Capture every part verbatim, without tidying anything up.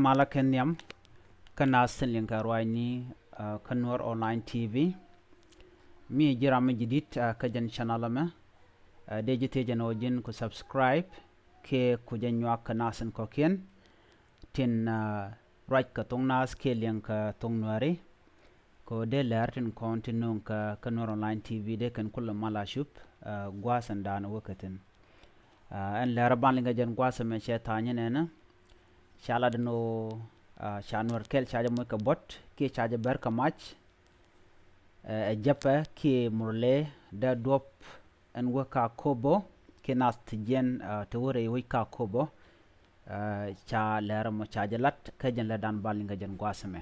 Malä kɛ nhiam kä naath tin liŋ kɛ ruacni, ah, kä Nuer Online T V. Mi ji̱ ram mi ji̱ di̱t, ah, kä jɛn channel ɛmɛ, ah, dee ji̱ thiec jɛn ɣöö ji̱n ku subscribe kiɛ ku jɛ nyuak kɛ naath tin kɔ̱kiɛn tin, ah, ruac kɛ thok naath kiɛ liŋ kɛ thok Nuɛri. Kɛ ɣöö dee lɛr tin kɔn tin nööŋ kɛ, kɛ Nuer Online T V dee kɛn kulɛ mal a cup, ah, gua̱a̱th ɛn da̱a̱n wä kɛ thi̱n. Ah, ɛn lɛr ban liŋ kɛ jɛn gua̱a̱th ɛmɛ cɛ tha̱a̱ny nɛnɛ. Ca lat ɛn ɣöö, ah, ca Nuɛr kɛl ca jɛ moc kɛ buɔ̱t kiɛ ca jɛ bɛr kɛ mac. Ɛ, ɛ jɛpɛ kiɛ Murle dee duɔ̱p ɛn wä kä Akobo kiɛ naath ti jiɛn, ah, ti wä rɛy wec kä Akobo. Ah, ca lɛr ɛmɔ ca jɛ lat kä jɛn lɛ dan ban liŋ kɛ jɛn gua̱a̱th ɛmɛ.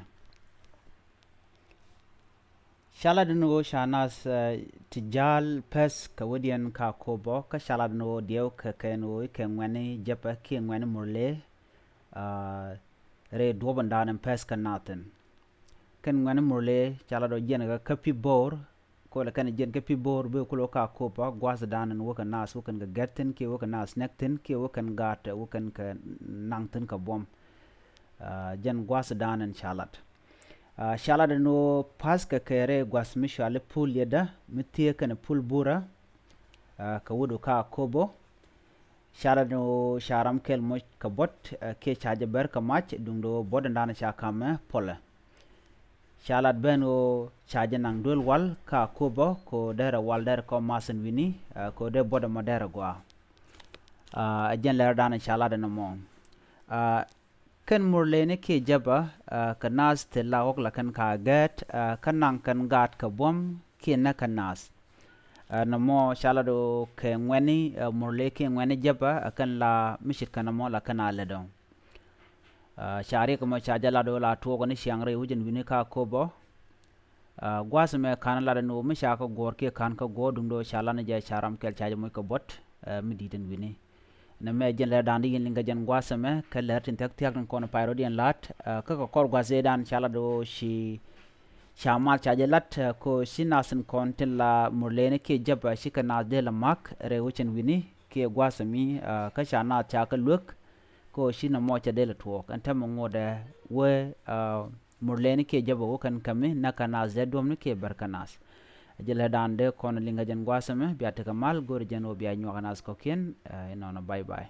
Ca lat ɛn ɣöö ca naath, eh, ti ja̱a̱l päth kɛ wädiɛn kä Akobo, kä ca lat ɛn ɣöö diɛw kɛ kɛn ɣöö i̱ kɛ ŋuɛ̈ni jɛpɛ kiɛ ŋuɛ̈ni Murle, ah, rɛy duɔ̱ɔ̱p ɛn da̱a̱n ɛn päth kɛ naath thi̱n. Kɛn ŋuɛ̈ni Murle ca lat ɣöö jiɛn kɛ kä Pibor, kɛ ɣöö lɛ kɛn jiɛn kä Pibor bi kulɛ wä kä Akobo, gua̱a̱th da̱a̱n ɛn wä kɛ naath wä kɛn kɛ gɛ̈t thi̱n kiɛ wä kɛ naath näk thi̱n kiɛ wä kɛn gaat wä kɛn kɛ naŋ thi̱n kɛ buɔ̱m. Ah, jɛn gua̱a̱th da̱a̱n ɛn ca lat. Ah, ca lat ɛn ɣöö päth kɛ kɛ rɛy gua̱th mi cɔali Pul Yedä mi thiee kɛnɛ Pul Burä, ah, kɛ wädu kä Akobo. Ca lat ɛn ɣöö ca ram kɛl moc kɛ buɔ̱t, ah, kiɛ ca jɛ bɛr kɛ mac duundɛ ɣöö buɔ̱t ɛn da̱a̱n ca ka̱mɛ puɔlɛ. Ca lat bä ɛn ɣöö ca jɛ naŋ duel wal kä Akobo kɛ ɣöö derɛ wal derɛ kɔ math ɛn wi̱ni, ah, kɛ ɣöö dee buɔ̱t ɛmɔ derɛ gɔaa. Ah, ɛ jɛn lɛr da̱a̱n ca lat ɛn ɛmɔ. Ah, Kɛn Murleni kiɛ Jɛpä, ah, kɛ naath thil la ɣɔk la kɛn ka gɛɛt, ah, kä naŋ kɛn gaat kɛ buɔ̱m kiɛ näk kɛn naath. Ah, nɔmɔ ca lat ɣöö kɛ ŋuɛ̈ni, ah, Murle kiɛ ŋuɛ̈ni Jɛpä, ah, kɛn la mi ce̱tkɛ nɔmɔ la kɛn a lät ɔ. Ah, ca riɛk ɛmɔ ca jɛ lat ɣöö la tuɔɔk ni ciaŋ rɛy wec ɛn wi̱ni kä Akobo. Ah, gua̱a̱th ɛmɛ ka̱n lat ɛn ɣöö mi ca kɛ guɔ̱ɔ̱r kiɛ ka̱n kɛ guɔ̱ɔ̱r duundɛ ɣöö ca lan jɛ ca ram kɛl ca jɛ moc kɛ buɔ̱t, ah, mi di̱i̱t ɛn wi̱ni. Nɛmɛ jɛn lɛr da̱a̱n di yɛn liŋ kɛ jɛn gua̱a̱th ɛmɛ kɛ lɛr tin thia̱k thia̱k tin kɔn pay rɔ̱diɛn la̱t, ah, kä kɛ kɔr gua̱a̱th ëëdan ca lat ɣöö ci ca mal ca jɛ lat, ah, kɛ ɣöö ci naath tin kɔn tin la Murleni kiɛ Jɛpä, ah, cikɛ naath dee la ma̱k rɛy wec ɛn wi̱ni kiɛ gua̱a̱th ɛmi, ah, kä ca naath ca kɛ luek kɛ ɣöö ci nɔmɔ cɛ dee la tuɔɔk. Ɛn täämɛ ŋotdɛ wee, ah, Murleni kiɛ Jɛpä wä kɛn kämi näk kɛn naath dee duɔ̱mni kiɛ bɛr kɛn naath. Ɛ jɛn lɛr da̱a̱n dee kɔn liŋ kɛ jɛn gua̱a̱th ɛmɛ, bia tekɛ mal, go̱o̱rɛ jɛn ɣöö bia nyuak kɛ naath kɔ̱kiɛn, ah, inɔnɔ, bye bye.